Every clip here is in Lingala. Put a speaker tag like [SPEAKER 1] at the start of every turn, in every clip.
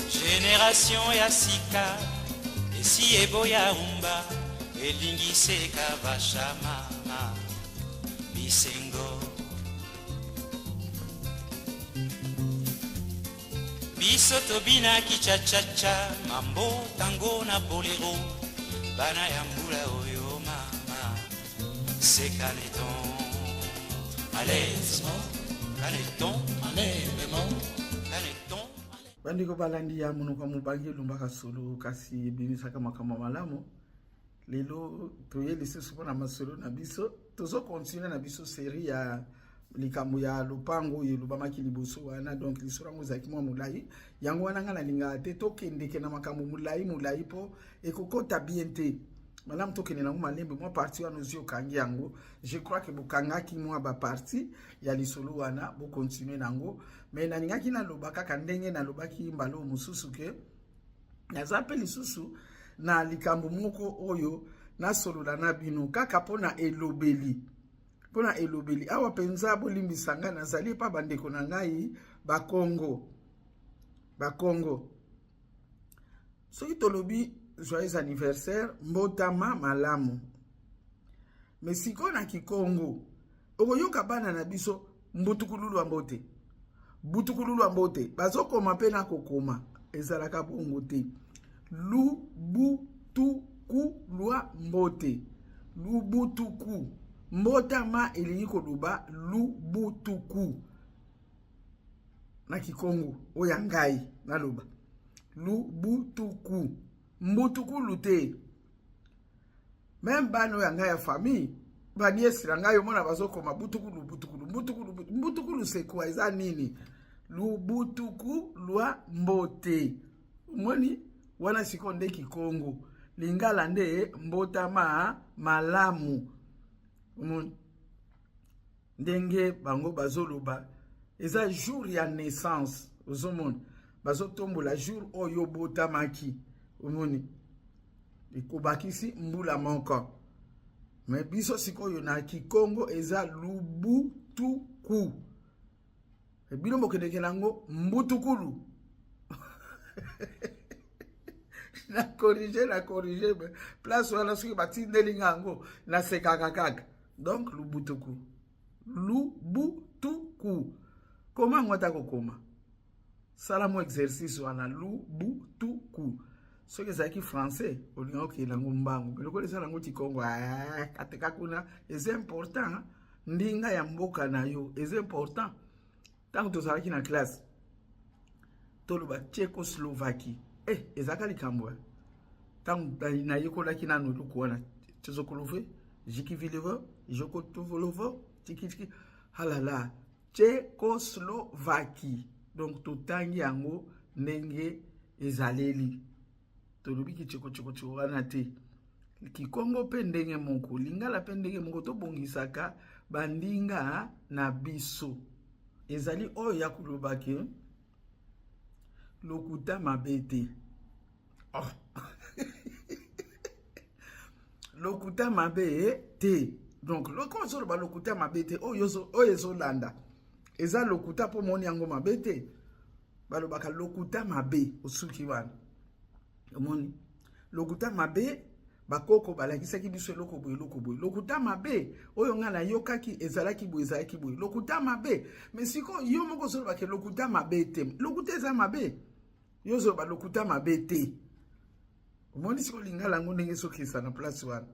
[SPEAKER 1] Generation ya sika esi eboya rumba elingi seka vasha mama bisengo biso tobinaki chachacha mambo tango na bolero bana ya mbula oyo mama se caneton à l'aise caneton
[SPEAKER 2] Alemement.
[SPEAKER 1] caneton
[SPEAKER 2] Bandeko balandi ya monoko ya mobange elumbaka solo kasi ebimisaka makambo ya malamu. Lelo toye lisusu mpona masolo na biso, tozo continuer na biso serie ya likambo ya lopango oyo elobamaki liboso wana. Donc lisolo yango ezalaki mwa molai, yango wana ngai nalingaka te tokendeke na makambo molai molai mpo ekokota bien te. Malamu tokende nango malembe. Mwa partie wana ozwi okangi yango, je crois que bokangaki mwa ba partie ya lisolo wana, bokontinue nango. Mais nalingaki naloba kaka ndenge nalobaki mbala oyo mosusu ke naza mpe lisusu na likambo moko oyo nasolola na bino kaka mpona elobeli, mpona elobeli awa mpenza. Bolimbisa ngai, nazali epa bandeko na ngai bakongo. Bakongo, soki tolobi joyeux anniversaire, mbotama malamu, mais sikoyo na kikongo okoyoka bana na biso mbutukululu ya mbote, butukululu ya mbote, bazokoma mpe na kokoma ezalaka bongo te. Lubutukulwa mbote, lubutuku mbotama elingi koloba lubutuku na kikongo oyo ya ngai naloba lubutuku, mbutukulu te. Meme bana oyo ya ngai ya famille, baniesi na ngai, omona bazokoma butukulu, butukulu, mbutukulu, mbutukulu sekwa eza nini? Lubutuku lwa mbote. Omoni wana sikoyo nde kikongo, lingala nde mbotama malamu. Omoni ndenge bango bazoloba eza jour ya naissance, ozomona bazotombola jour oyo obotamaki, omoni ekobakisi mbula moko. Me biso sikoyo na kikongo eza lubutuku, bino bokendeke nango mbutukulu. Na corrige, na corrige place wana, soki batindeli nga yango nasekaka kaka. Donc lubutuku, lubutuku, koma yango ata kokoma, sala mo exercice wana lubutuku. Soki ezalaki français olinga okende yango mbangu, mais lokola eza nango kikongo, kateka kuna. Eza important ndinga ya mboka na yo, eza important. Ntango tozalaki na classe toloba Tchécoslovaquie, ezalaka likambo. Ntango nayekolaki nano eloko wana, tchezokolove jikivileve jokotuvolovo tikitiki halala Tchécoslovaquie. Donc totangi yango ndenge ezaleli, tolobi kichekochekocheko wana te. Kikongo mpe ndenge moko, lingala mpe ndenge moko, tobongisaka bandinga na biso. Ezali oyo ya koloba ke lokuta mabe te. Oh. Lokuta mabe te. Donc loko ozoloba lokuta mabe te, oyo ezolanda eza lokuta mpo moni yango mabe te. Balobaka lokuta mabe, osuki wana. Omoni lokuta mabe, bakoko balakisaki biso eloko boye, eloko boye, lokuta mabe oyo ngai nayokaki ezalaki boye, ezalaki boye, lokuta mabe. Mais sikoyo yo moko ozolobaka lokuta mabe te, lokuta eza mabe, yo ozoloba lokuta mabe te. Omoni sikoyo lingala yango ndenge ezokisa na place wana.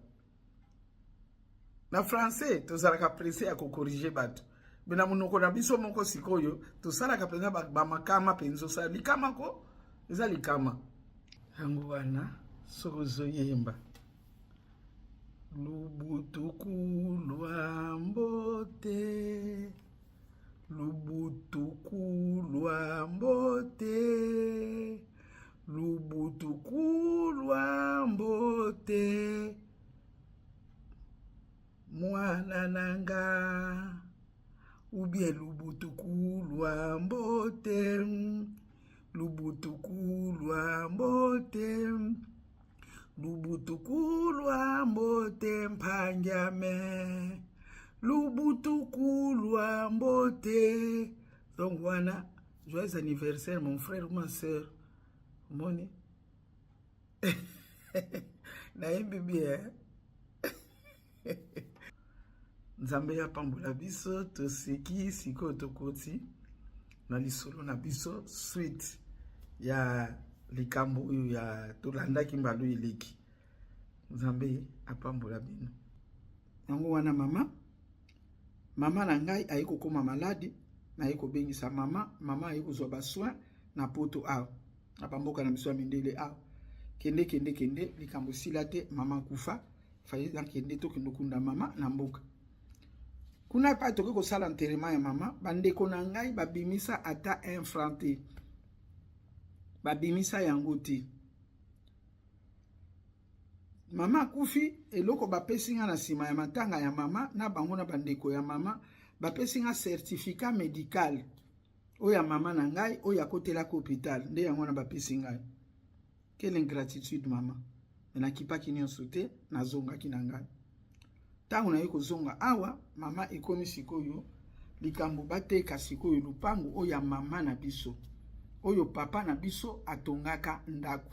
[SPEAKER 2] Na français tozalaka presse ya kokorige bato, me na monoko na biso moko sikoyo tosalaka mpenza bamakama mpenza. Osala likama ko eza likama yango wana. Soki ozoyemba lubutuku lwa mbote, lubutuku lwa mbote, lubutuku lwa mbote, mwana na nga, ou bien lubutuku lwa mbote, lubutuku lwa mbote, lubutuku lwa mbote mpangiame, lubutuku lwa mbote. Donc wana joyeux anniversaire mon frère ou ma sœur. Omoni nayembi bien. Nzambe apambola biso. Toseki. Sikoyo tokoti na lisolo na biso, suite ya likambo oyo ya tolandaki mbala eleki. Nzambe apambola bino. Yango wana mama na ngai aye kokóma malade, naye kobengisa mama. Mama aye kozwa basoin na Poto awa, na bamboka na biso ya mindele awa. Kende, kende, kende, likambo esila te, mama akufa. Fallait nakende, tokende okunda mama na mboka kuna. Epai tokoki kosala enterrement ya mama, bandeko na ngai babimisa ata un franc te, babimisa yango te. Mama akufi, eloko bapesi nga na nsima ya matanga ya mama na bango na bandeko ya mama, bapesi nga certificat médical oyo ya mama na ngai oyo akotelaka hôpital. Nde yango wana bapesi ngai. Quelle ingratitude, mama! Me nakipaki nyonso te, nazongaki na ngai. Ntango naye kozonga awa, mama, ekomi sikoyo likambo bateka sikoyo lupangu oyo ya mama na biso, oyo papa na biso atongaka ndako.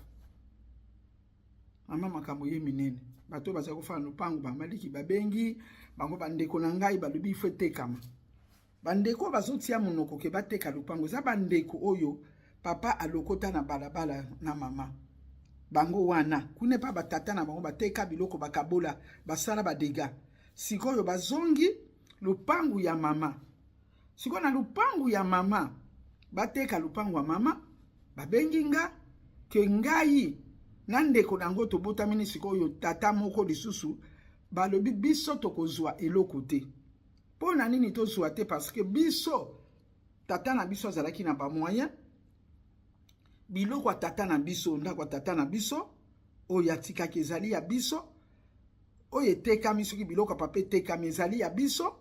[SPEAKER 2] Mama, makambo ye minene. Bato baza kofanda lupangu, bamaliki babengi bango, bandeko na ngai balobi ifo etekama. Bandeko bazotia monoko ke bateka lupango, eza bandeko oyo papa alokota na balabala na mama. Bango wana kuna epa batata na bango bateka biloko, bakabola, basala badégâts. Sikoyo bazongi lupangu ya mama. Sikoyo na lupangu ya mama, bateka lupangu ya mama, babengi nga ke ngai na ndeko na yango tobotamini sikoyo tata moko lisusu. Balobi biso tokozwa eloko te. Mpo na nini tozwa te? Parce que biso, tata na biso azalaki na bamoyen. Biloko ya tata na biso, ndako ya tata na biso oyo atikaki ezali ya biso. Oyo etekami, soki biloko ya papa etekami, ezali ya biso.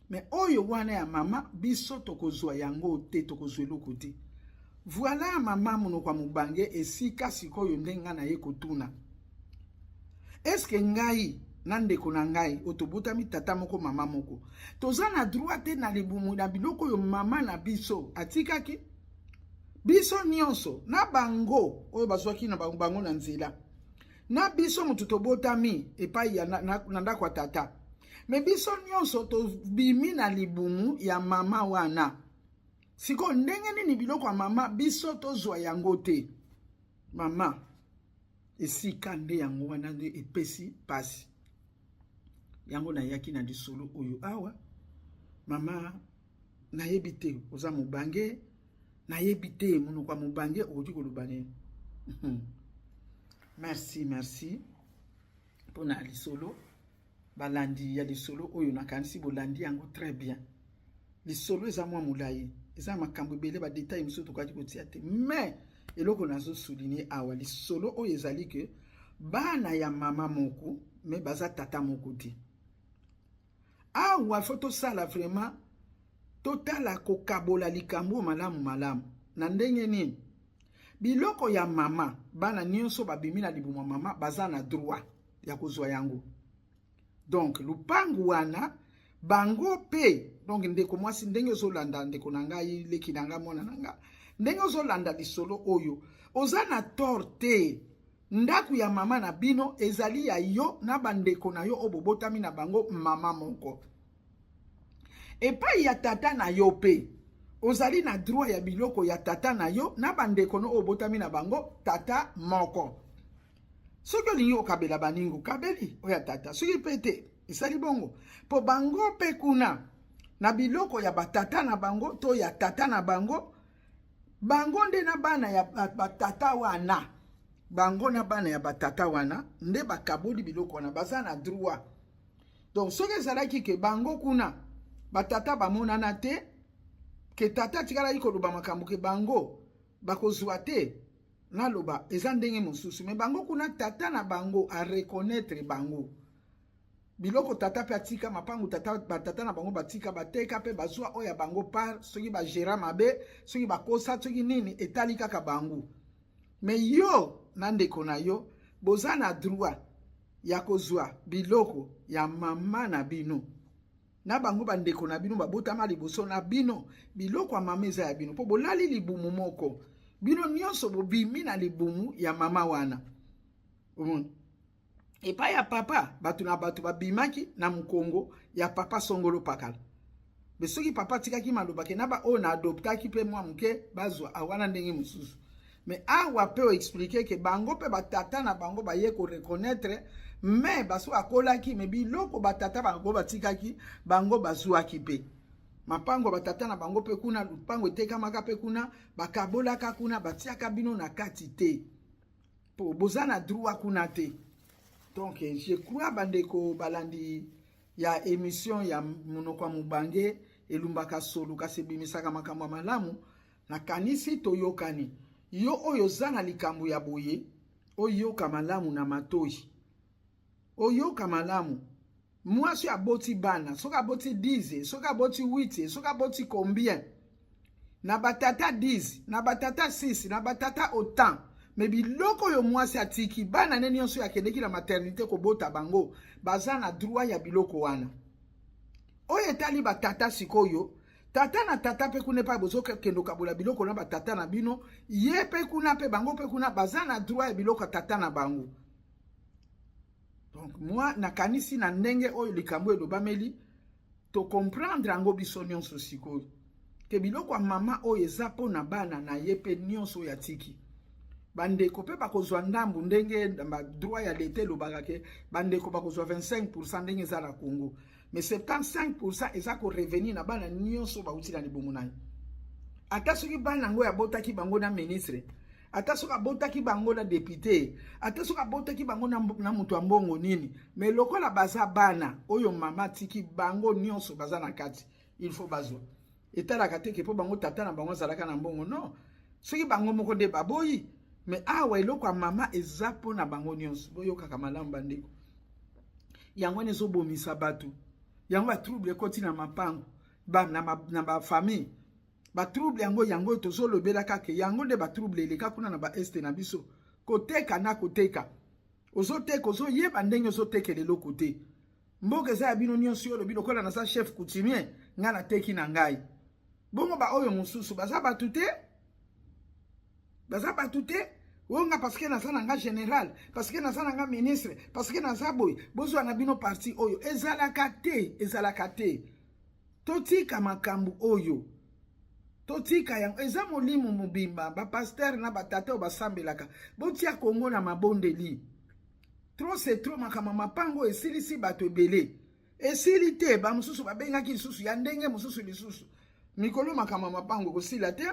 [SPEAKER 2] Me oyo wana ya mama, biso tokozwa yango te, tokozwa eloko te. Voilà, mama, monoko ya mobange. Esika sikoyo nde ngai naye kotuna: eske ngai na ndeko na ngai oyo tobotami tata moko, mama moko, toza na droit te na libumu na biloko oyo mama na biso atikaki biso nyonso, na bango oyo bazwaki na bango na nzela, na biso motu tobotami epai ya na ndako ya tata? Me biso nyonso tobimi na libumu ya mama wana. Sikoyo ndenge nini biloko ya mama biso tozwa yango te? Mama, esika nde yango wana nde epesi mpasi. Yango nayaki na lisolo oyo awa. Mama, nayebi te, oza mobange, nayebi te monoko ya mobange okoki koloba nini. Merci, merci mpona lisolo. Balandi ya lisolo oyo, nakanisi bolandi yango très bien. Lisolo eza mwa molai, eza makambo ebele, badétail mosusu tokaki kotia te. Mais eloko nazosouligner awa, lisolo oyo ezali ke bana ya mama moko, me baza tata moko te. Awa faut tosala vraiment, totala kokabola likambo malamu malamu. Na ndenge nini? Biloko ya mama, bana nyonso babimi na libumu ya mama baza na droit ya kozwa yango. Donc lupangu wana, bango mpe, donc ndeko mwasi, ndenge ozolanda, ndeko na ngai, leki na ngai, mwana na ngai, ndenge ozolanda lisolo oyo, oza na tort te. Ndako ya mama na bino ezali ya yo na bandeko na yo oyo bobotami na bango mama moko. Epai ya tata na yo mpe, ozali na droit ya biloko ya tata na yo na bandeko no oyo obotami na bango tata moko. Soki olingi kokabela baninga, okabeli oyo ya tata. Soki mpe te, esali bongo, mpo bango mpe kuna na biloko ya batata na bango to ya tata na bango, bango nde na bana ya batata wana, bango na bana ya batata wana nde bakaboli biloko wana, baza na droit. Donc soki ezalaki ke bango kuna batata bamonana te, ke tata atikalaki koloba makambo ke bango bakozwa te, naloba eza ndenge mosusu. Me bango kuna, tata na bango areconnaître bango. Biloko tata mpe atika, mapangu tata, batata na bango batika, bateka mpe bazwa oyo ya bango part. Soki bagérer mabe, soki bakosa, soki nini, etali kaka bango. Me yo na ndeko na yo boza na droit ya kozwa biloko ya mama na bino na bango bandeko na bino babotama liboso na bino. Biloko ya mama eza ya bino mpo bolali libumu moko. Bino nyonso bobimi na libumu ya mama wana. Omoni? Epai ya papa, bato na bato babimaki na mokongo ya papa songolo pakala. Me soki papa atikaki maloba ke na baoyo na adoptaki mpe mwa moke bazwa awana ndenge mosusu. Me awa mpe oexplike ke bango mpe batata na bango baye koreconnaitre, me baso bakolaki, me biloko batata bango batikaki bango bazwaki mpe mapango batata na bango mpe kuna lupango etekamaka mpe kuna bakabolaka kuna batiaka bino na kati te po boza na droit kuna te. Donc je crois bandeko balandi ya émission ya monoko ya mobange elumbaka solo kasi ebimisaka makambo ya malamu. Nakanisi toyokani. Yo oyo oza na likambo ya boye, oyoka malamu na matoi, oyoka malamu. Mwasi aboti bana, soki aboti 10, soki aboti 8, soki aboti combien, na batata 10, na batata 6, na batata autant, me biloko oyo mwasi atiki bana ne nyonso akendeki na maternité kobota bango, baza na droit ya biloko wana. Oyo etali batata sikoyo, tata na tata mpe kuna epai bozokende kokabola biloko na batata na bino, ye mpe kuna mpe bango mpe kuna baza na droit ya biloko ya tata na bango. Donc moi nakanisi na ndenge oyo likambo elobameli, tocomprendre yango biso nyonso sikoyo ke biloko ya mama oyo eza mpo na bana na ye mpe nyonso oyo atiki. Bandeko mpe bakozwa ndambu ndenge badroit ya leta elobaka ke bandeko bakozwa 25% ndenge eza na Congo, mais 75% eza korevenir na bana nyonso bauti na libumu na ye. Ata soki bana yango abotaki bango na ministre, ata soki abotaki bango na député, ata soki abotaki bango na moto ya mbongo nini, mais lokola baza bana oyo mama atiki, bango nyonso baza na kati, il faut bazwa. Etalaka te ke mpo bango tata na bango azalaka na mbongo, non. Soki bango moko nde baboyi, mais awa eloko ya mama eza mpo na bango nyonso. Boyokaka malamu bandeko, yango wana ezobomisa bato, yango batrouble ekoti na mapango na bafamille. Batrouble yango, yango oyo tozolobela kaka, yango nde batrouble eleka kuna na baest na biso. Koteka na koteka, ozoteka, ozoyeba ndenge ozotekela eloko te. Mboka eza ya bino nyonso. Yo olobi lokola naza chef coutumier, ngai nateki na ngai. Bongo baoyo mosusu baza bato te? Baza bato te? Oyo nga parce que naza na nga général, parce que naza na nga ministre, parce que naza boye, bozwa na bino parti oyo. Ezalaka te, ezalaka te. Totika makambo oyo, totika yango. Eza molimo mobimba. Bapasteur na batata oyo basambelaka, botia Kongo na mabondeli. Trop c'est trop. Makambo mapango esilisi bato ebele, esili te. Bamosusu babengaki lisusu ya ndenge mosusu lisusu mikolo. Makambo mapango ekosila te,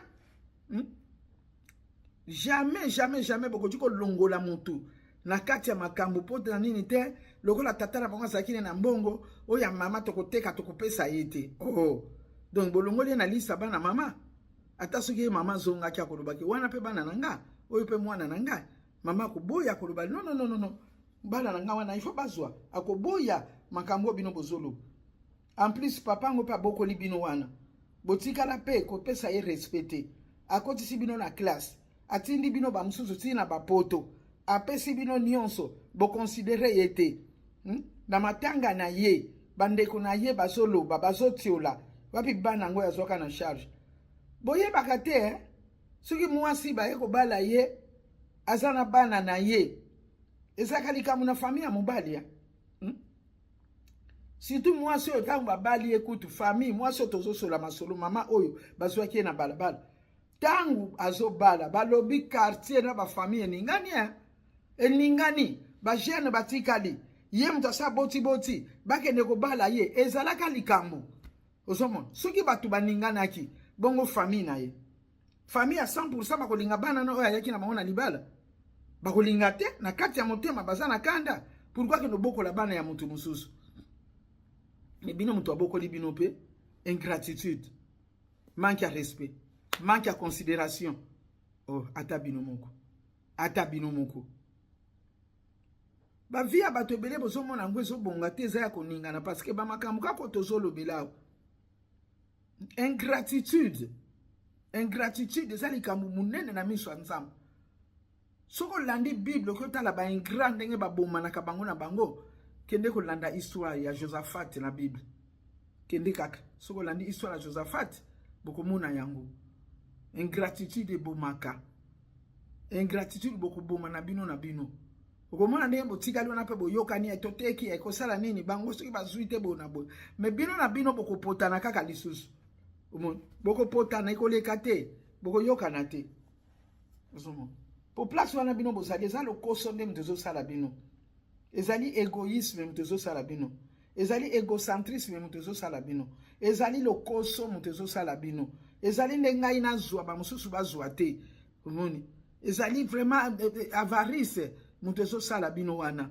[SPEAKER 2] Jamais, jamais, jamais bokoki kolongola motu na kati ya makambo mpo na nini te. Lokola tata na bango azalaki ne na mbongo, oyo ya mama tokoteka, tokopesa ye te. Oh, donc bolongoli ye na lista bana mama. Ata soki ye mama azongaki, akolobaki wana mpe bana na nga, oyo mpe mwana na ngai. Mama akoboya, akoloba non, non, non, non, bana na nga wana il faut bazwa. Akoboya makambo oyo bino bozoloba. En plus papa yango mpe abokoli bino wana, botikala mpe kopesa ye respect te. Akotisi bino na classe, atindi bino bamosusu ntina bapoto, apesi bino nyonso, boconsidérer ye te, Na matanga na ye, bandeko na ye bazoloba, bazotiola. Wapi bana yango azwaka na charge? Boyebaka te, eh? Soki mwasi baye kobala ye, aza na bana na ye, ezalaka likambo na famille ya mobali ya, Surtout mwasi oyo ntango babali ye kutu, famille mwasi oyo tozosola masolo, mama oyo bazwaki ye na balabala, ntango azobala balobi quartier na bafamille eningani, eh? Eningani, bajeune batikali ye moto asa botiboti bakende kobala ye, ezalaka likambo. Ozomona soki bato baninganaki bongo, famille na ye, famille ya 100% bakolinga bana na oyo ayaki na bango na libala? Bakolinga te. Na kati ya motema baza na kanda. Pourquoi kende obokola bana ya moto mosusu? Me bino moto abokoli bino mpe ingratitude, manque ya respect, manque ya considération. Oh, ata bino moko, ata bino moko, bavie ya bato ebele bozomona yango ezobonga te, eza ya koningana parce que bamakambo kaka tozolobela awa. Ingratitude, ingratitude eza likambo monene na miso ya Nzambe. Soki olandi Bible, okoki otala baingrat ndenge babomanaka bango na bango. Kende kolanda histoire ya Josaphat na Bible, kende kaka. Soki olandi histoire ya Josaphat, bokomona yango. Ingratitude ebomaka. Ingratitude, bokoboma na bino na bino. Okomona ndenge botikali wana mpe boyokani, ya toteki, ekosala nini, bango soki bazwi te boye na boye, me bino na bino bokopotana kaka lisusu. Omoni, bokopotana, ekoleka te, bokoyokana te. Ozomona, po place wana bino bozali, eza lokoso nde moto ezosala bino, ezali égoïsme moto ezosala bino, ezali égocentrisme moto ezosala bino, ezali lokoso moto ezosala bino, ezali nde ngai nazwa, bamosusu bazwa te. Omoni, ezali vraiment avarice moto ezosala bino wana.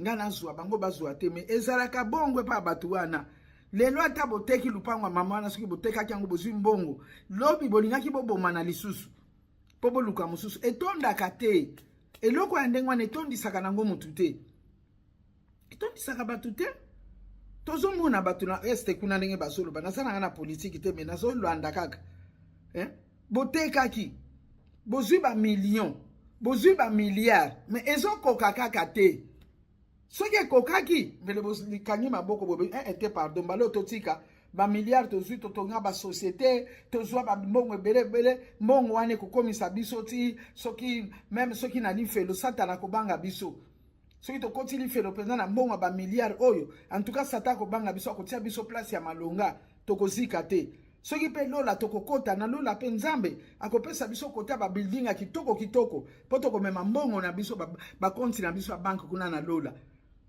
[SPEAKER 2] Ngai nazwa, bango bazwa te. Me ezalaka bongo epa bato wana. Lelo ata boteki lupango ya mama wana, soki botekaki yango, bozwi mbongo, lobi bolingaki bobomana lisusu mpo boluka mosusu. Etondaka te. Eloko ya ndenge wana etondisaka nango motu te, etondisaka bato te. Tozomona bato na Est kuna ndenge bazoloba. Naza nanga na politiki te, me nazolanda kaka, eh? Botekaki, bozwi bamillion, bozwi bamilliard, me ezokoka kaka te. Soki ekokaki, mbele bolikangi maboko bobe eh, te, pardon, mbala oyo totika bamilliard tozwi, totonga basociété, tozwa bambongo ebele ebele. Mbongo wana ekokomisa biso ti soki même soki na lifelo, Satana akobanga biso. Soki tokoti lifelo mpenza na mbongo ya bamilliard oyo, en tout cas Satan akobanga biso, akotia biso place ya malonga, tokozika te. Soki mpe lola, tokokota na lola mpe Nzambe akopesa biso kota babuilding ya kitoko kitoko, mpo tokomema mbongo na biso, bakonti na biso ya banque kuna na lola.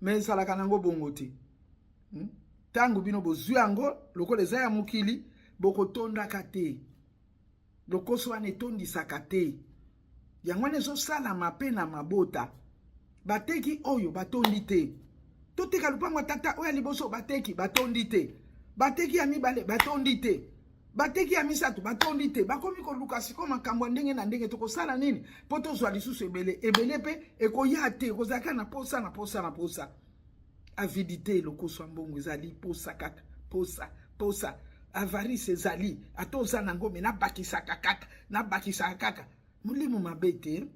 [SPEAKER 2] Me ezalaka nango bongo te, Ntango bino bozwi yango, lokola eza ya mokili, bokotondaka te. Lokoso wana etondisaka te. Yango wana ezosalama mpe na mabota. Bateki oyo, batondi te. Toteka lupango ya tata oyo ya liboso, bateki, batondi te. Bateki ya mibale, batondi te. Bateki ya misato, batondi te. Bakomi koluka sikoyo makambo ya ndenge na ndenge: tokosala nini mpo tozwa lisusu ebele ebele? Mpe ekoya te, ekozalaka na posa na posa na posa. Avidité, lokoso ya mbongo ezali posa kaka, posa, posa. Avarice ezali ata oza nango, me nabakisaka kaka, nabakisaka kaka. Molimo mabe te,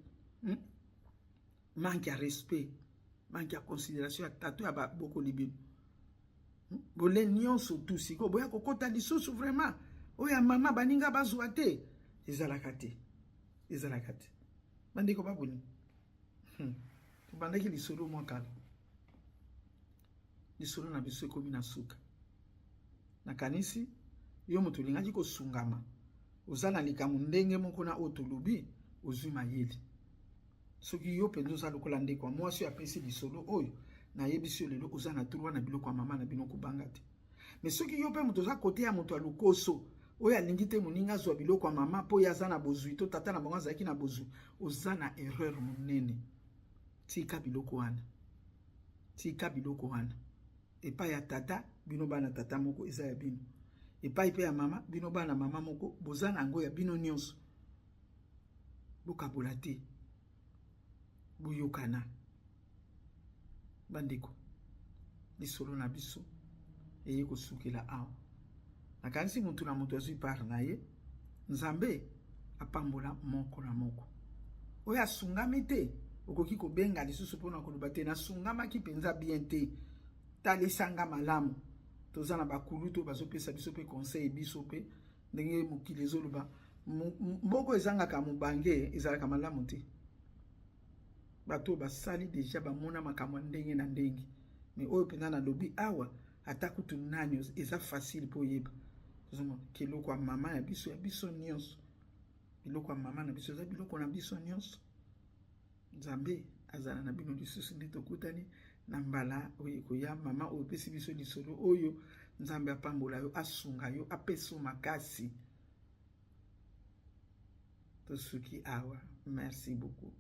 [SPEAKER 2] Manque ya respect, manque ya considération ya tato ya babokoli bino. Bole nyonso tu, sikoyo boya kokɔta lisusu vraiment oyo ya mama, baninga bazwa te. Ezalaka te, ezalaka te. Bandeko baboni, Tobandaki lisolo mwa kala, lisolo na biso ekomi na suka. Nakanisi yo moto olingaki kosungama, oza na likambo ndenge moko na oyo tolobi, ozwi mayele. Soki yo mpenza oza lokola ndeko ya mwasi oyo apesi lisolo oyo, nayebisi yo lelo, oza na droit na biloko ya mama na bino, kobanga te. Me soki yo mpe moto oza kote ya moto ya lokoso oyo alingi te moninga azwa biloko ya mama mpo ye aza na bozwi to tata na bango azalaki na bozwi, oza na erreur monene. Tika biloko wana, tika biloko wana epai ya tata. Bino bana tata moko, eza ya bino. Epai mpe ya mama, bino bana mama moko, boza na yango ya bino nyonso. Bokabola te, boyokana. Bandeko, lisolo na biso eye kosukela awa. Nakanisi motu na moto azwi part na ye. Nzambe apambola moko na moko. Oyo asungami te, okoki kobenga lisusu mpona koloba te: nasungamaki mpenza bien te, talisanga malamu. Toza na bakulu to bazopesa biso mpe conseil. Biso mpe ndenge mokili ezoloba, moko ezangaka mobange, ezalaka malamu te. Bato oyo basali déjà, bamona makambo ya ndenge na ndenge. Me oyo mpenza nalobi awa, ata kutu nani, eza facile mpo oyeba. Ozomona keloko ya mama ya biso, ya biso nyonso. Biloko ya mama na biso eza biloko na biso nyonso. Nzambe azala na bino lisusu nde tokutani na mbala oyo ekoya. Mama oyo opesi biso lisolo oyo, Nzambe apambola yo, asunga yo, apesa yo makasi. Tosuki awa, merci beaucoup.